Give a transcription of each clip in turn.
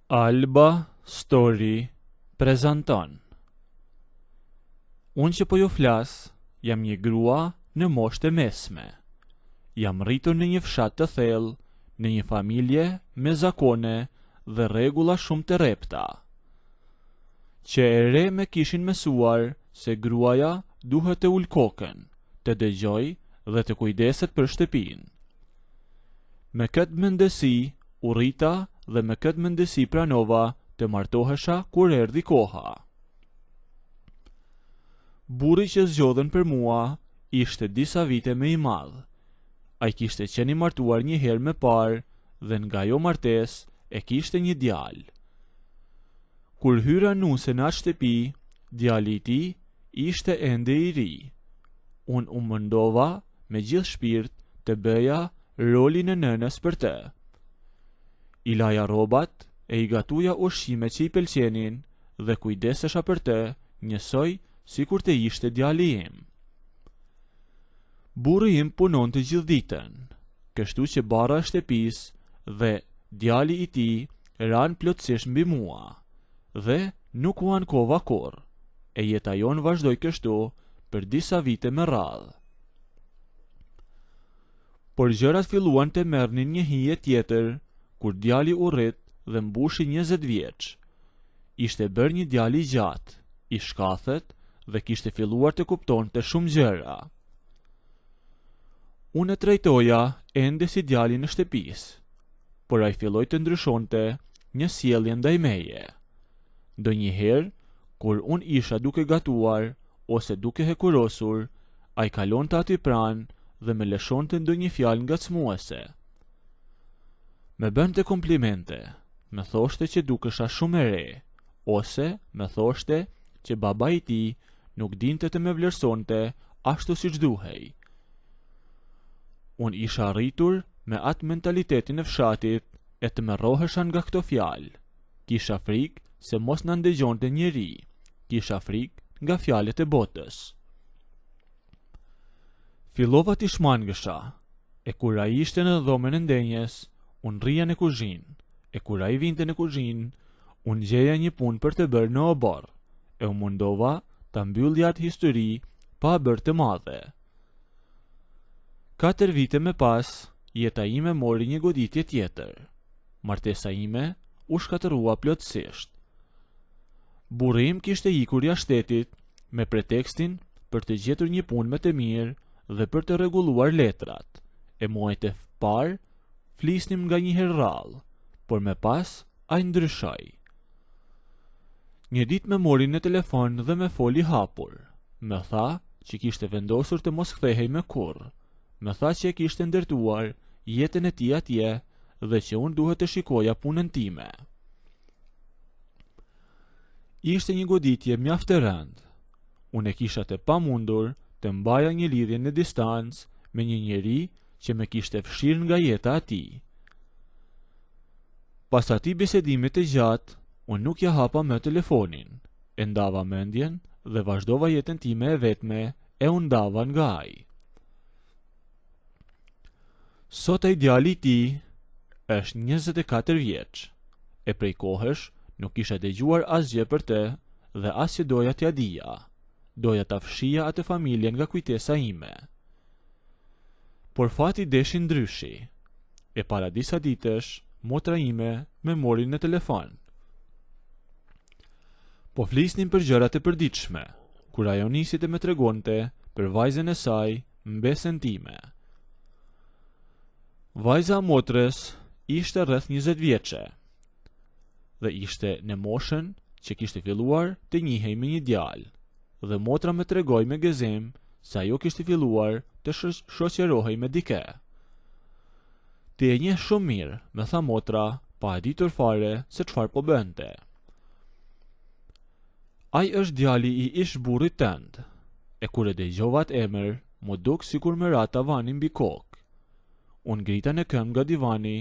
Alba Story prezanton Unë që po ju flas, jam një grua në moshë të mesme. Jam rritur në një fshat të thellë, në një familje me zakone dhe rregulla shumë të rrepta. Që e re më kishin mësuar se gruaja duhet të ulë kokën, të dëgjojë dhe të kujdeset për shtëpinë. Me këtë mendësi u rrita dhe me këtë mendësi pranova të martohesha kur erdhi koha. Burri që zgjodhën për mua ishte disa vite më i madh. Ai kishte qenë i martuar një herë më parë dhe nga ajo martesë e kishte një djalë. Kur hyra nuse në atë shtëpi, djali i tij ishte ende i ri. Unë u mundova me gjithë shpirt të bëja rolin e nënës për të. I laja rrobat e i gatuja ushqimet që i pëlqenin dhe kujdesesha për të njësoj sikur të ishte djali im. Burri im punonte gjithë ditën, kështu që barra e shtëpisë dhe djali i tij ranë plotësisht mbi mua dhe nuk u ankova kurrë, e jeta jonë vazhdoi kështu për disa vite me radhë. Por gjërat filluan të merrnin një hije tjetër kur djali u rrit dhe mbushi 20 vjeç. Ishte bërë një djalë i gjatë, i shkathët dhe kishte filluar të kuptonte shumë gjëra. Unë e trajtoja ende si djalin e shtëpisë, por ai filloi të ndryshonte një sjellje ndaj meje. Ndonjëherë, kur unë isha duke gatuar ose duke hekurosur, ai kalonte aty pranë dhe më lëshonte ndonjë fjalë ngacmuese. Më bënte komplimente, më thoshte që dukesha shumë e re, ose më thoshte që babai i tij nuk dinte të më vlerësonte ashtu siç duhej. Unë isha rritur me atë mentalitetin e fshatit e tmerrohesha nga këto fjalë. Kisha frikë se mos na ndëgjonte njeri, kisha frikë nga fjalët e botës. Fillova t'i shmangesha, e kur ai ishte në dhomën e ndenjes, unë rrija në kuzhinë, e kur ai vinte në kuzhinë, unë gjeja një punë për të bërë në oborr, e u mundova ta mbyllja atë histori pa e bërë të madhe. Katër vite më pas, jeta ime mori një goditje tjetër. Martesa ime u shkatërrua plotësisht. Burri im kishte ikur jashtë shtetit me pretekstin për të gjetur një punë më të mirë dhe për të rregulluar letrat. E muajt e parë flisnim nganjëherë rrallë, por më pas ai ndryshoi. Një ditë më mori në telefon dhe më foli hapur. Më tha që kishte vendosur të mos kthehej më kurrë. Më tha që e kishte ndërtuar jetën e tij atje dhe që unë duhet të shikoja punën time. Ishte një goditje mjaft e rëndë. Unë e kisha të pamundur të mbaja një lidhje në distancë me një njeri që më kishte fshirë nga jeta e tij. Pas atij bisedimi të gjatë, unë nuk ia hapa më telefonin, e ndava mendjen dhe vazhdova jetën time e vetme e u ndava nga ai. Sot ai djali i tij është 24 vjeç, e prej kohësh nuk kisha dëgjuar asgjë për të dhe as që doja t'ia dija. Doja ta fshija atë familje nga kujtesa ime. Por fati deshi ndryshe. E para disa ditësh, motra ime më mori në telefon. Po flisnim për gjërat e përditshme, kur ajo nisi të më tregonte për vajzën e saj, mbesën time. Vajza e motrës ishte rreth 20 vjeçe dhe ishte në moshën që kishte filluar të njihej me një djalë dhe motra më tregoi me gëzim se ajo kishte filluar të shoqërohej me dikë. Ti e njeh shumë mirë, më tha motra, pa e ditur fare se çfarë po bënte. Ai është djali i ish burrit tënd. E kur e dëgjova atë emër, m'u duk sikur më ra tavani mbi kokë. U ngrita në këmbë nga divani,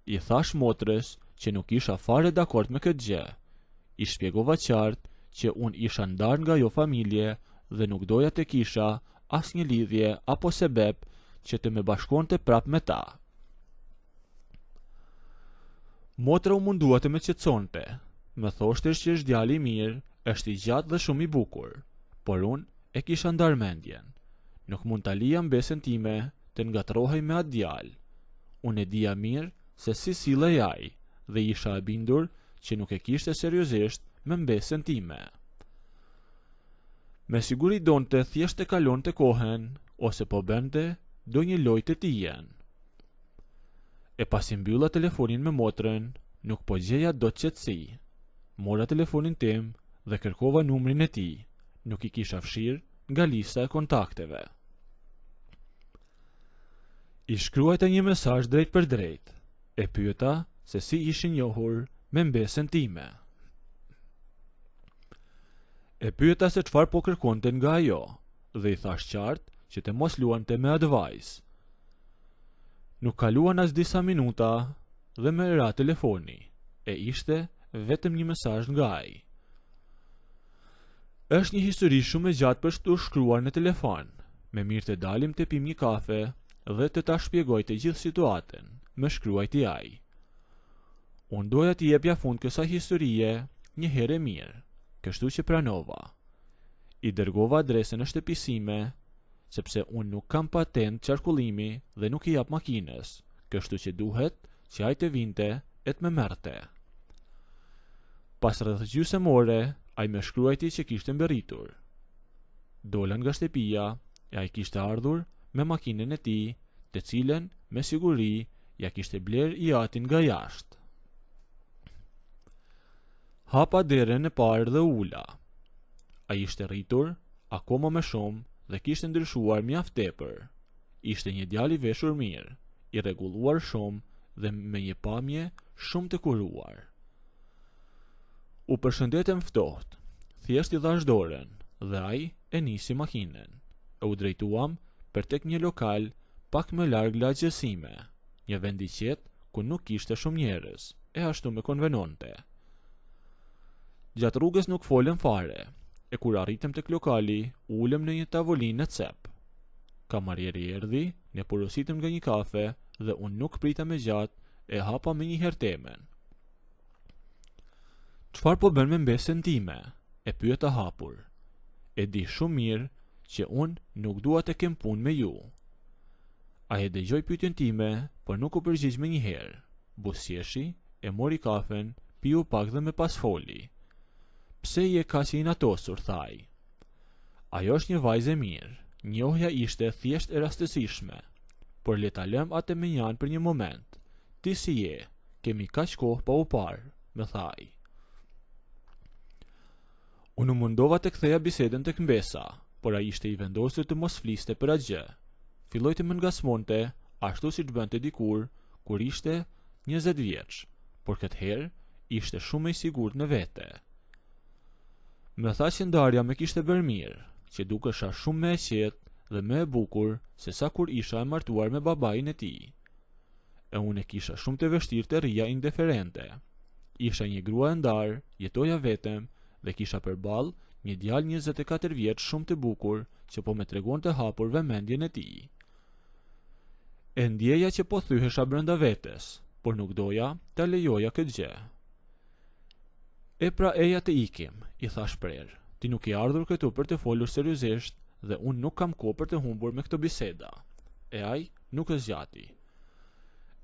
i thashë motrës që nuk isha fare dakord me këtë gjë. I shpjegova qartë që unë isha ndarë nga ajo familje dhe nuk doja të kisha asnjë lidhje apo sebep që të më bashkonte prapë me ta. Motra u mundua të më qetësonte. Më thoshte që është djalë i mirë, është i gjatë dhe shumë i bukur. Por unë e kisha ndarë mendjen. Nuk mund ta lija mbesën time të ngatërrohej me atë djalë. Unë e dija mirë se si sillej ai dhe isha e bindur që nuk e kishte seriozisht me mbesën time. Me siguri donte thjesht të kalonte kohën ose po bënte ndonjë lojë të tijën. E pasi mbylla telefonin me motrën, nuk po gjeja dot qetësi. Mora telefonin tim dhe kërkova numrin e tij, nuk i kisha fshirë nga lista e kontakteve. I shkruajta një mesazh drejtpërdrejt, e pyeta se si ishin njohur me mbesën time. E pyeta se çfarë po kërkonte nga ajo dhe i thashë qartë që të mos luante me atë vajzë. Nuk kaluan as disa minuta dhe më ra telefoni, e ishte vetëm një mesazh nga ai. Është një histori shumë e gjatë për t'u shkruar në telefon. Më mirë të dalim të pimë një kafe dhe të ta shpjegoj të gjithë situatën, më shkruajti ai. Unë doja t'i jepja fund kësaj historie një herë e mirë, kështu që pranova. I dërgova adresën e shtëpisë sime, sepse unë nuk kam patentë qarkullimi dhe nuk i jap makinës, kështu që duhet që ai të vinte e të më merrte. Pas rreth gjysëm ore, ai më shkruajti që kishte mbërritur. Dola nga shtëpia e ai kishte ardhur me makinën e tij, të cilën me siguri ia kishte blerë i ati nga jashtë. Hapa derën e parë dhe u ula. Ai ishte rritur akoma më shumë dhe kishte ndryshuar mjaft tepër. Ishte një djalë i veshur mirë, i rregulluar shumë dhe me një pamje shumë të kuruar. U përshëndetëm ftohtë, thjesht i dhashë dorën dhe ai e nisi makinën. E u drejtuam për tek një lokal pak më larg lagjes sime, një vend i qetë ku nuk kishte shumë njerëz, e ashtu më konvenonte. Gjatë rrugës nuk folëm fare, e kur arritëm tek lokali, u ulëm në një tavolinë në cep. Kamarieri erdhi, ne porositëm nga një kafe dhe unë nuk prita më gjatë e hapa menjëherë temën. Çfarë po bën me mbesën time? E pyeta hapur. E di shumë mirë që unë nuk dua të kem punë me ju. Ai e dëgjoi pyetjen time, por nuk u përgjigj menjëherë. Buzëqeshi, e mori kafen, piu pak dhe më pas foli. Pse je kaq i inatosur, tha ai. Ajo është një vajzë e mirë. Njohja ishte thjesht e rastësishme. Por le ta lëmë atë mënjanë për një moment. Ti si je? Kemi kaq kohë pa u parë, më tha ai. Unë u mundova të ktheja bisedën tek mbesa, por ai ishte i vendosur të mos fliste për atë gjë. Filloi të më ngacmonte, ashtu siç bënte dikur, kur ishte 20 vjeç, por këtë herë ishte shumë më i sigurt në vete. Më tha që ndarja më kishte bërë mirë, që dukesha shumë më e qetë dhe më e bukur se sa kur isha e martuar me babain e tij. E unë e kisha shumë të vështirë të rrija indiferente. Isha një grua e ndarë, jetoja vetëm dhe kisha përballë një djalë 24 vjeç shumë të bukur që po më tregonte hapur vëmendjen e tij. E ndjeja që po thyhesha brenda vetes, por nuk doja ta lejoja këtë gjë. E pra eja të ikim, i thashë prerë. Ti nuk ke ardhur këtu për të folur seriozisht dhe unë nuk kam kohë për të humbur me këto biseda. E ai nuk e zgjati.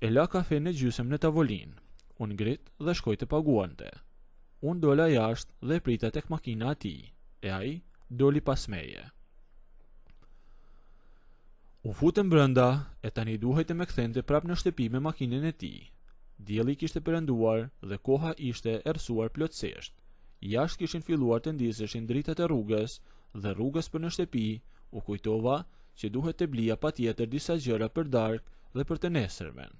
E la kafenë gjysëm në tavolinë. U ngrit dhe shkoi të paguante. Unë dola jashtë dhe e prita tek makina e tij, e ai doli pas meje. U futëm brenda e tani duhej të më kthente prapë në shtëpi me makinën e tij. Dielli kishte perënduar dhe koha ishte errësuar plotësisht. Jashtë kishin filluar të ndizeshin dritat e rrugës dhe rrugës për në shtëpi u kujtova që duhet të blija patjetër disa gjëra për darkë dhe për të nesërmen.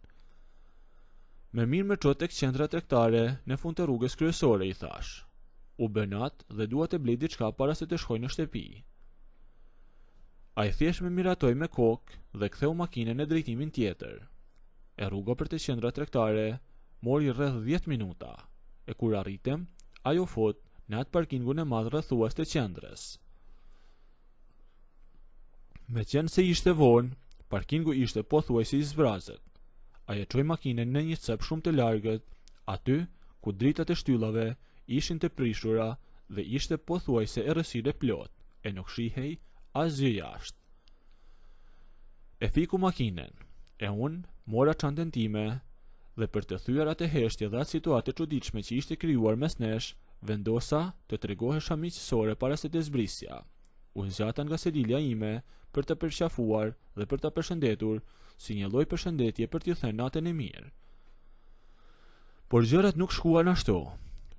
Më mirë më ço tek qendra tregtare në fund të rrugës kryesore, i thashë. U bë natë dhe dua të blej diçka para se të shkoj në shtëpi. Ai thjesht më miratoi me kokë dhe ktheu makinën në drejtimin tjetër. E rruga për te qendra tregtare mori rreth 10 minuta, e kur arritëm, ai u fut në atë parkingun e madh rrethues të qendrës. Meqenëse ishte vonë, parkingu ishte pothuajse i zbrazët. Ai e çoi makinën në një cep shumë të largët, Aty ku dritat e shtyllave ishin të prishura dhe ishte pothuajse errësirë e plotë e nuk shihej asgjë jashtë. E fiku makinën, e unë mora çantën time dhe për të thyer atë heshtje dhe atë situatë të çuditshme që ishte krijuar mes nesh, vendosa të tregohesha miqësore para se të zbrisja. U zgjata nga sedilja ime për ta përqafuar dhe për ta përshëndetur si një lloj përshëndetje për t'i thënë natën e mirë. Por gjërat nuk shkuan ashtu.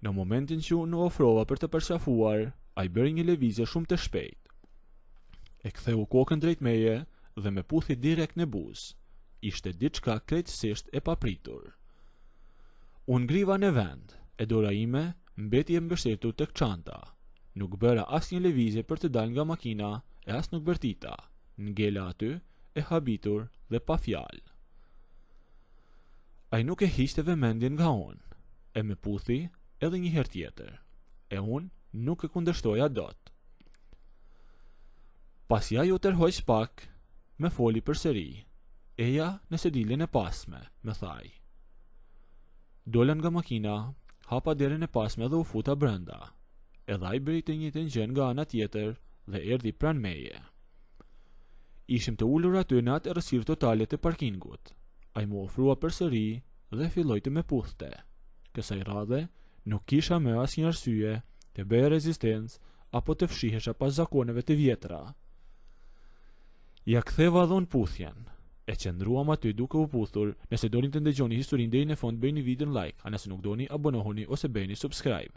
Në momentin që unë u ofrova për ta përqafuar, ai bëri një lëvizje shumë të shpejtë. E ktheu kokën drejt meje dhe më puthi direkt në buzë. Ishte diçka krejtësisht e papritur. U ngriva në vend, e dora ime mbeti e mbështetur tek çanta. Nuk bëra asnjë lëvizje për të dalë nga makina e as nuk bërtita. Ngela aty, e habitur dhe pa fjalë. Ai nuk e hiqte vëmendjen nga unë, e më puthi edhe një herë tjetër, e unë nuk e kundërshtoja dot. Pasi ai u tërhoq pak, më foli përsëri. Eja në sediljen e pasme, më tha ai. Dola nga makina, hapa derën e pasme dhe u futa brenda. Edhe ai bëri të njëjtën gjë nga ana tjetër dhe erdhi pranë meje. Ishim të ulur aty në atë errësirë totale të parkingut. Ai m'u ofrua përsëri dhe filloi të më puthte. Kësaj radhe nuk kisha më asnjë arsye të bëja rezistencë apo të fshihesha pas zakoneve të vjetra. Ia ktheva dhe unë puthjen. E qëndruam aty duke u puthur. Nëse doni të ndëgjoni historinë deri në fund bëjeni videon like, a nëse nuk doni abonohuni ose bëjeni subscribe.